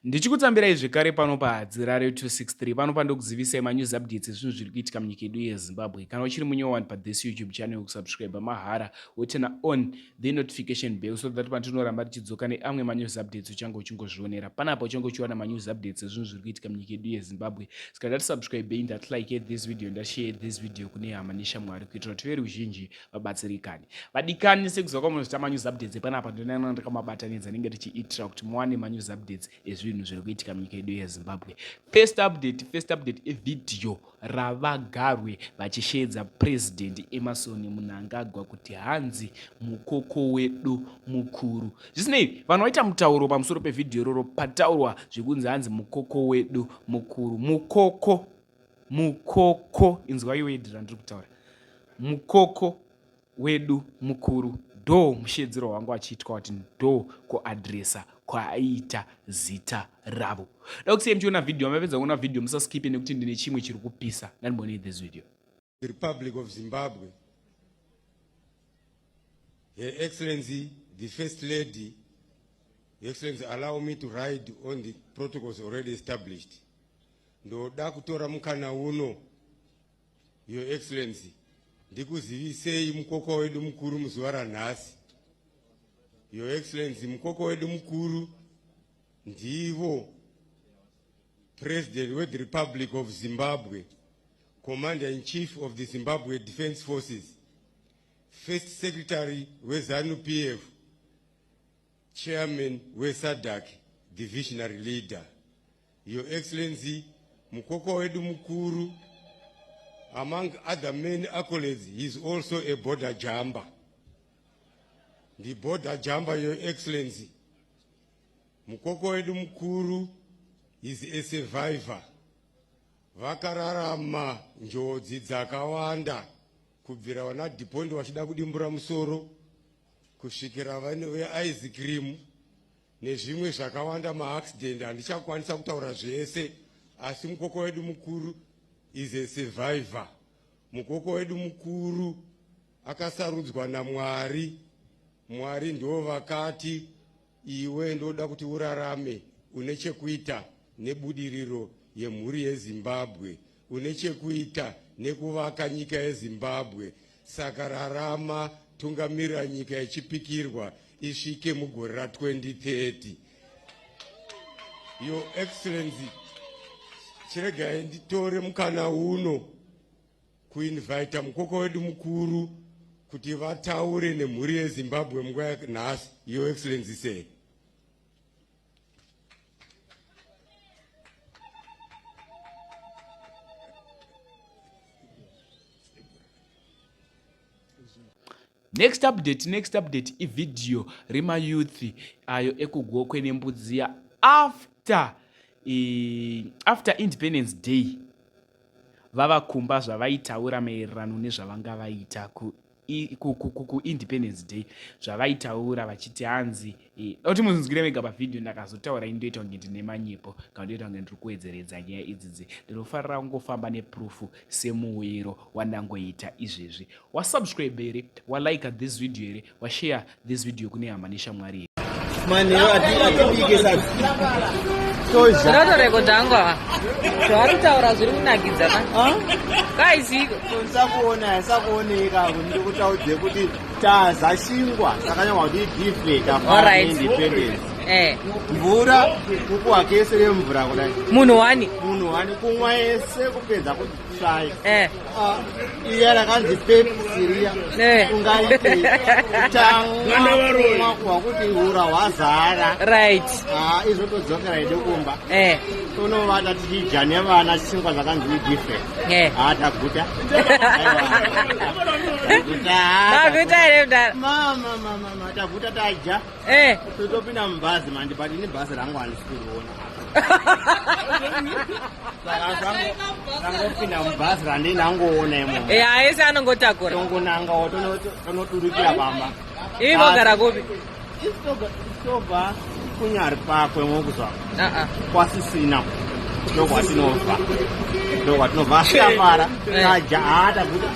Ndichikutambirai zvekare pano paHadzirare 263 pano pandokuzivisai manews updates ezvinhu zviri kuitika munyika yedu yeZimbabwe. Kana uchiri munyowani pathis YouTube channel kusubscribe mahara woturn on the notification bell so that patinoramba tichidzoka neamwe manews updates uchange uchingozvionera. Panapa uchange uchiwana manews updates ezvinhu zviri kuitika munyika yedu yeZimbabwe. Saka ndatisubscribei, ndatilike this video, ndashare this video kune hama neshamwari kuitira kuti veruzhinji vabatsirikane. Vadikani sekuziva kwamunozvita manews updates epanapa ndinana ndakamabatanidza ndinge tichiitira kuti muwane manews updates ezvinhu zviri kuitika munyika yedu yeZimbabwe. First update, first update evhidhiyo ravagarwe vachisheedza President Emmerson Mnangagwa kuti hanzi mukoko wedu mukuru. Zvisinei, vanhu vaita mutauro pamusoro pevhidhiyo iroro pataurwa zvekunzi hanzi mukoko wedu mukuru. Mukoko mukoko inzwai word randiri kutaura mukoko wedu mukuru ndo musheedzero wangu achiitwa kuti ndo kuadresa kwaaiita zita ravo da kusiyai muchiona vhidhiyo mapedza kuona vhidhiyo musaskipe nekuti ndine chimwe chiri kupisa ndandibonei this video. The Republic of Zimbabwe, Her Excellency the First Lady, Your Excellency, allow me to ride on the protocols already established. Ndoda kutora mukana uno, Your Excellency, ndikuzivisei mukoko wedu mukuru muzuva ranhasi. Your Excellency, mukoko wedu mukuru ndivo President weThe Republic of Zimbabwe, Commander-in-Chief of the Zimbabwe Defence Forces, First Secretary weZANU-PF, Chairman weSADC, the visionary leader. Your Excellency, mukoko wedu mukuru, among other many accolades, he is also a border jumper. The border jumper, Your Excellency. Mukoko wedu mukuru is a survivor. Vakararama njodzi dzakawanda kubvira vana Dhipondi vachida kudimbura musoro kusvikira veice cream nezvimwe zvakawanda maaccident handichakwanisa kutaura zvese asi mukoko wedu mukuru is a survivor mukoko wedu mukuru akasarudzwa namwari mwari ndo vakati iwe ndoda kuti urarame une chekuita nebudiriro yemhuri yezimbabwe une chekuita nekuvaka nyika yezimbabwe Saka rarama tungamira nyika yechipikirwa isvike mugore ra 2030. Your Excellency, chiregai nditore mukana uno kuinvita mukoko wedu mukuru kuti vataure nemhuri yeZimbabwe munguva yanhasi. Your Excellency, sir. Next update, next update ivideo remayouth ayo ekugokwe nembudziya after, after independence day vavakumba zvavaitaura maererano nezvavanga vaita ku kuindependence day zvavaitaura vachiti hanzi kuti muzinzwire mega pavhidhiyo ndakazotaura ini ndoita kunge ndine manyepo kana ndoita kunge ndiri kuwedzeredza nyaya idzidzi ndinofarira kungofamba neproof semuwiro wandangoita izvezvi wasubscribe here walike this video here washare this video kune hama neshamwari here manheru atibike sadza tozha angu ava zvavari kutaura zviri kunakidza ka kaiziko sakuona sakuoneka ndikutaudze kuti taza chingwa sakanyorwa kuti igife tafara independence eh. mvura kukuwa kese yemvura kudai munhu wani munhu wani kumwa yese kupedza kutsvai eh. ah, iya rakanzi pepsi riya eh. ungaite kutanga kumwa kuwa kuti ura hwazara right ah, izotodzokera ide kumba tonovata tichidya nevana chingwa zvakanzi igife Eh. Ah, taguta. Taguta here mdara? Mama, mama, mama, taguta tadya. Eh. Totopinda mubhazi manje but ini bhazi rangu handisi kuriona. Saka ndangopinda mubhazi randinangoona imomo. Eh, aese anongotakura. Tongonangawo tonoturikira pamba. Imi mogara kupi? Tobva kunyari pakwe mokuzwa ah, ah. kwasisina ndokwatinobva ndokwatinobva asi tafara eh. taja haa taguta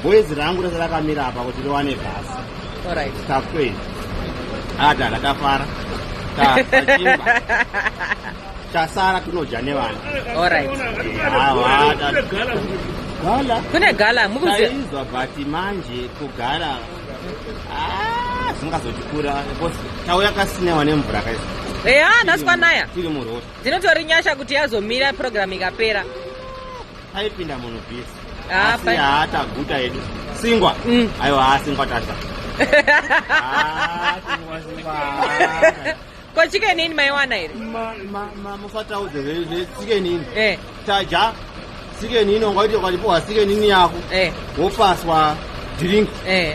boys rangu rese rakamira apa kuti riwane bhasi takwei haa tala tafara. Tachingwa chasara tinodya nevana. Alright. Aiwa, gala. Kune gala mukuziva? Taizwa, but manje kugala, ah, zvingazotikura because tauya kasinewa nemvura kaisa. Eya, nhasi kwanaya. Tiri murori. Dzinotori nyasha kuti yazomira program ikapera. Taipinda munhu bhisi. Ah, asi haataguta hedu singwa. Aiwa, singwa tasha. Ah, singwa, singwa. Ko Chicken Inn maiwana here? Musataudze zveChicken Inn. Eh. Taja Chicken Inn, ungaiti ukatipuwa Chicken Inn yako, wopaswa drink.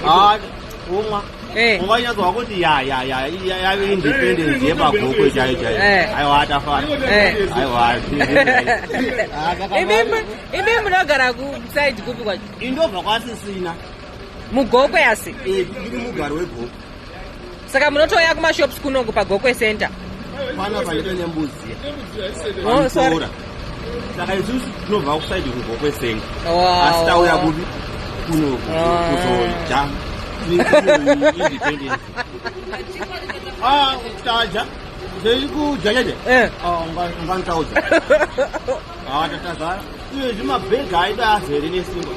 Ah, womwa. Unganyatswa kuti ya ya ya ya ya independence yepaGokwe chaiyo chaiyo. Aiwa, tafara. Aiwa. Imi munogara kuside kupi kwacho? Indobva kwasisina. MuGokwe asi? Eh, ndiri mugari weGokwe. Saka munotouya kumashops kunoku paGokwe Center? Pana paito nembudzi. Oh, sorry. Pamutora. Saka isusu tinobva kuside kuGokwe Center, asi tauya kupi kuno kuzodya independence. Ah, taja zvekudya chete. Unganitaudza, tatazara iye zvimabhega aida azere nesingwa.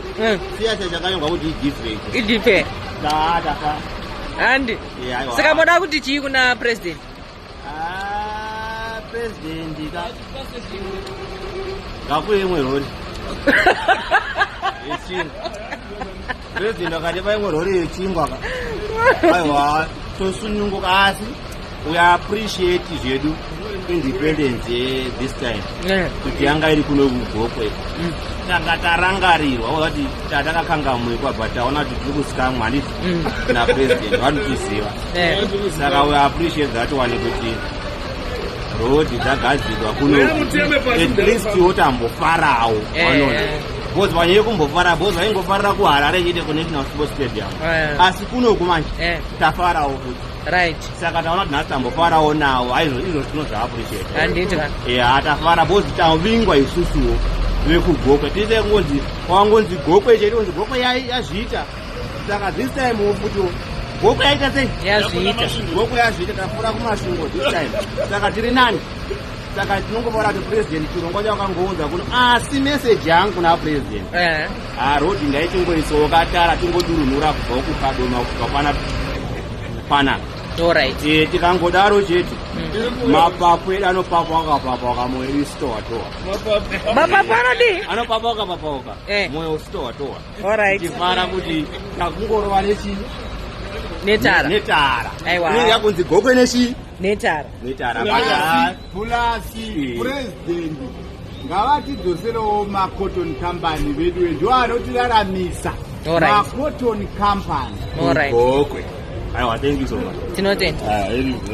Siya chakanyorwa kuti idifferent. Idifferent. Tafa. Handi. Aiwa. Saka moda kuti chii kuna president? Ah, president ka ngakuye imwe rori yechingwa. President akatipa imwe rori yechingwa ka, aiwa, tosununguka. Asi we appreciate zvedu independence this time kuti yanga iri kuno kuGokwe. Tanga tarangarirwa kuti tatakakangamwikwa, but taona kuti tiri kusikamwa, handiti? Napresident vanotiziva. Saka we appreciate that one, kuti rodhi dzagadzirwa kuno, at least wotambofarawo. Vanona because vanyeye kumbofara, because vaingofarira kuHarare chete, kuNational Sports Stadium. Asi kunoku manje tafarawo futi. Saka taona kuti nhasi tambofarawo nawo. Aizvo izvo tinozvaappreciate. Handiti ka? Ya, tafara because tavingwa isusuwo vekuGokwe. Tise kungonzi wangonzi Gokwe chete, kunzi Gokwe yazviita. Saka this time futiwo Gokwe yaita sei? Yazviita. Gokwe yazviita, tafura kuMasvingo this time. Saka tiri nani. Saka tinongofara kuti president chirongwa chakangounza kuno. Asi meseji yangu kuna president, harodhi ngaitingoisawo katara, tingodurunura kubva kuKadoma kusvika pana panapa. Tikangodaro chete, mapapu edu anopapauka papauka, mwoyo isitowa towa. Mapapu anodii? Anopapauka papauka, mwoyo usitowa towa. Tifara kuti takungorova nechi Netara. Netara. Aiwa. Inenge yakunzi Gokwe nechi Netara. Netara. Plus president ngavatidzoserewo maCotton Company vedu, ndo anotiraramisa. MaCotton Company. Alright. Gokwe. Aiwa, thank you so much. Tinotenda. Ah, iripo.